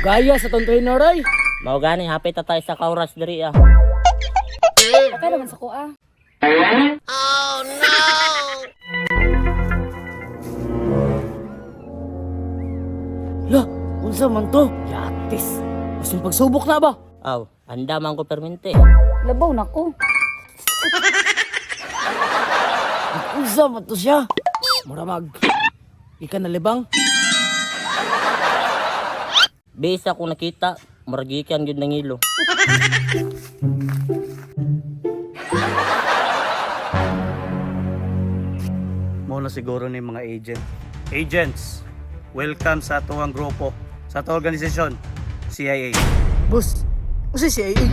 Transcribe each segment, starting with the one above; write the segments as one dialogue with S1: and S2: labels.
S1: Gaya sa tong trainer ay.
S2: Mao gani hapit ta tayo sa kauras diri ah.
S3: Okay naman sa kuha.
S1: La, unsa man to? Yatis. Gusto pagsubok na ba?
S2: Aw, anda man ko permente.
S3: Labaw na ko.
S1: Unsa man to siya? Mura mag. Ika na libang.
S2: Bisa ko nakita, murag gikan gyud nangilo.
S4: Mo na siguro ni mga agent. Agents, welcome sa atuang grupo, sa atong organisasyon, CIA.
S1: Boss, unsa siya eh?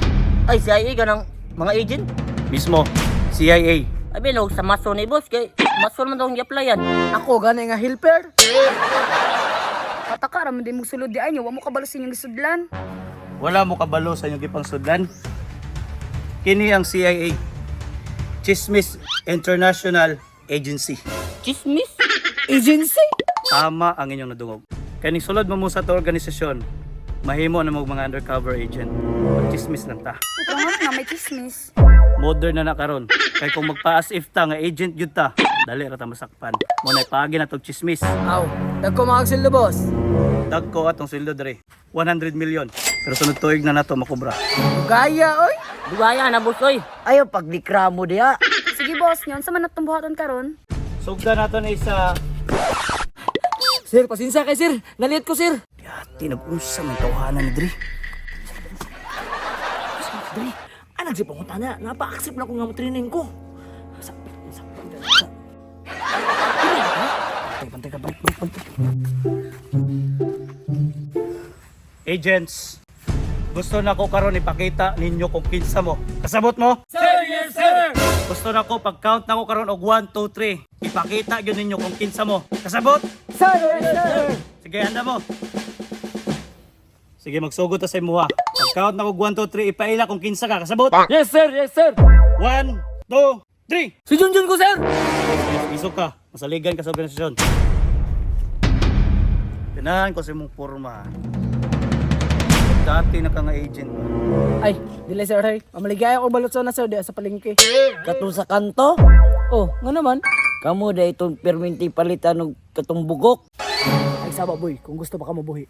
S2: Ay, CIA ganang mga agent.
S4: Mismo, CIA.
S2: Ay bilog sa maso ni boss kay maso man daw ang gi-applyan.
S1: Ako gani nga helper.
S3: Pataka ra man din mo sulod di ay nyo, wa mo kabalo sa inyong gisudlan.
S4: Wala mo kabalo sa inyong gipang sudlan. Kini ang CIA. Chismis International Agency.
S2: Chismis.
S1: Agency?
S4: Tama ang inyong nadungog. Kaning sulod mo mo sa ato organisasyon, mahimo na mo mga undercover agent. Chismis lang ta.
S3: Pero nga nga may chismis.
S4: Modern na na karon. Kay kung magpa-as if ta nga agent gyud ta, dali ra ta masakpan. Mo na paagi na tog chismis.
S1: Aw, dagko mga sildo boss.
S4: Dagko atong sweldo dere, 100 million. Pero sunod tuig na nato makobra.
S1: Gaya oy.
S2: Dugaya na boss oy.
S5: Ayaw pagdikramo diha.
S3: Sige boss, nyo, unsa man natong buhaton karon?
S4: Sugda nato ni sa
S1: Sir, pasinsa kay sir. Naliit ko sir.
S4: Yati nag-unsa man tawhanan ni dre.
S1: Dre, anag si pangutana, napa-accept na ko nga mo training ko. Sa sa. Pantay, pantay ka, balik, balik, balik.
S4: Agents, gusto na ko karon ipakita ninyo kung kinsa mo. Kasabot mo?
S1: Sir, yes sir.
S4: Gusto na ko pag count na ko karon og 1 2 3. Ipakita gyud ninyo kung kinsa mo. Kasabot?
S1: Sir, yes sir.
S4: Sige, handa mo. Sige, magsugod ta sa imuha. Pag count na ko 1 2 3, ipaila kung kinsa ka. Kasabot?
S1: Yes sir, yes sir.
S4: 1 2 3.
S1: Si Junjun ko sir.
S4: Isog ka. Masaligan ka sa organisasyon. Tinahan ko sa imong forma. Dati na ka nga agent ba?
S1: Ay, dili sir, hey. Mamaligaya ko balot sa na sir diya sa palengke.
S5: Katong sa kanto,
S1: Oh, nga naman.
S5: kamo da itong perminti palitan og katong bugok.
S1: Ay saba boy, kung gusto baka mabuhi.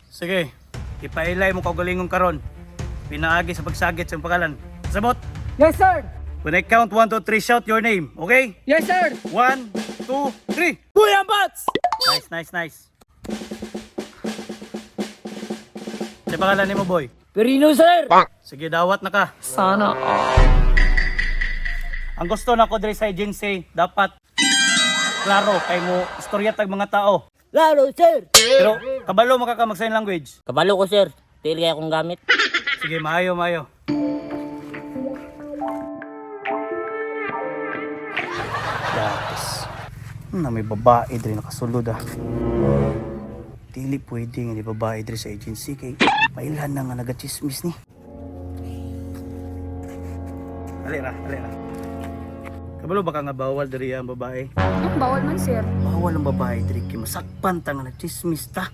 S4: Sige, ipailay mo kaugalingon karon. Pinaagi sa pagsagit sa imong pangalan. Sabot!
S1: Yes sir.
S4: When I count 1, 2, 3, shout your name. Okay?
S1: Yes sir.
S4: 1, 2, 3!
S1: Boy Ambats!
S4: Nice, nice, nice. Sa pangalan nimo, boy.
S5: Perino sir.
S4: Sige, dawat na ka. Sana all. Ang gusto na ko diri sa agency, dapat klaro kay mo istorya tag mga tao.
S5: Lalo sir.
S4: Pero kabalo mo ka ka mag sign language.
S2: Kabalo ko sir. Dili kay akong gamit.
S4: Sige, maayo, maayo. Yatis. Na may babae diri nakasulod ah. Dili pwede nga ni babae diri sa agency kay mailhan na nga nagachismis ni. Ali ra, ali ra. Kabalo baka nga bawal diri ang babae.
S3: Ang bawal man sir.
S4: Bawal ang babae diri kay masakpan ta nga nagchismis ta.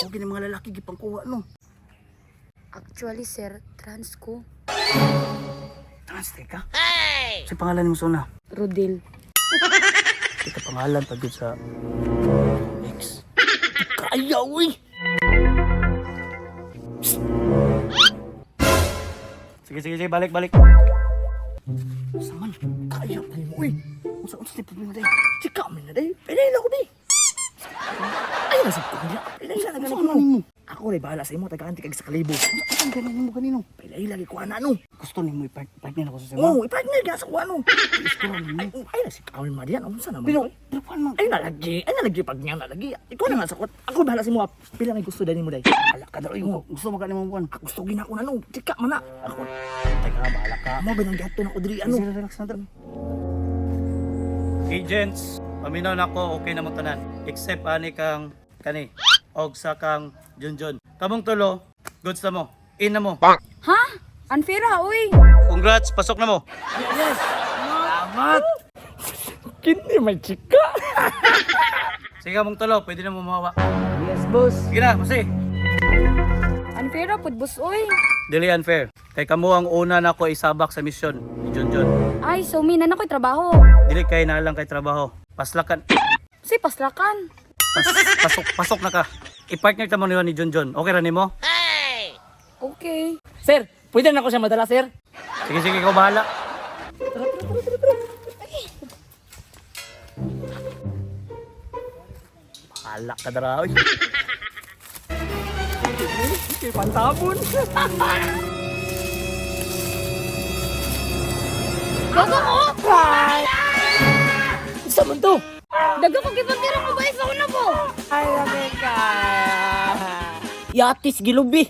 S4: Okay ni mga lalaki gipangkuha no.
S3: Actually sir, trans ko.
S4: Trans teka. Hey! Sa pangalan nimo suna.
S3: Rodel.
S4: Kita pangalan pag yun sa ex.
S1: Kaya uy.
S4: Sige, sige, sige, balik, balik. Saman,
S1: Kaya pa mo uy. Unsa unsa ti problema day? Chika man na day. Pinay na ko day. Ay nasa ko niya. Pinay na ganun ko. Ako ray bahala sa imo tagaan ti kag sa kalibo.
S4: Unsa ang ganin mo kanino?
S1: Pilay lagi ko ana no.
S4: Gusto nimo i-partner ako sa sama.
S1: Oh, i-partner ka sa kuha no. Ay, oh, ay nasi kawin Marian, unsa naman?
S4: Pero, pero paano man?
S1: Ay nalagi, ay nalagi pag niya nalagi. Ikaw na nga sa kuha. Ako bahala sa imo. Pila may gusto dani mo day. Ala ka daw mo.
S4: Gusto mo kanimo kuan?
S1: Ako gusto gina ko na no. Chika man na. Ako
S4: Teka, bahala ka.
S1: mo ba nang gato na ko diri ano?
S4: Sige, relax na dali. Agents, paminaw na ko, okay na mo tanan. Except ani kang kani og sa kang Junjun. Kamong tulo, goods na mo. In na mo.
S3: Ha? Unfair ha, uy.
S4: Congrats, pasok na mo.
S1: Yes. Salamat. Kini may chika.
S4: Sige, kamong tulo, pwede na mo mawa.
S5: Yes
S1: boss.
S4: Sige na, pasi.
S3: Unfair ra pud boss oy.
S4: Dili unfair. Kay kamo ang una na ko isabak sa misyon ni Junjun.
S3: Ay, so mi na ako'y trabaho.
S4: Dili kay na lang kay trabaho. Paslakan.
S3: Si paslakan.
S4: Pas, pasok pasok na ka. I-partner ta mo niyo ni Junjun. Okay ra nimo?
S3: Okay.
S1: Sir, pwede na ako siya madala, sir.
S4: Sige sige, ikaw bahala. Bahala ka dara oy.
S1: Kay pantabon.
S3: Daga ko!
S1: Isa man to.
S3: Daga ko gipantira ko ba sa una po?
S1: Ay, lami ka.
S2: Yatis gilubi.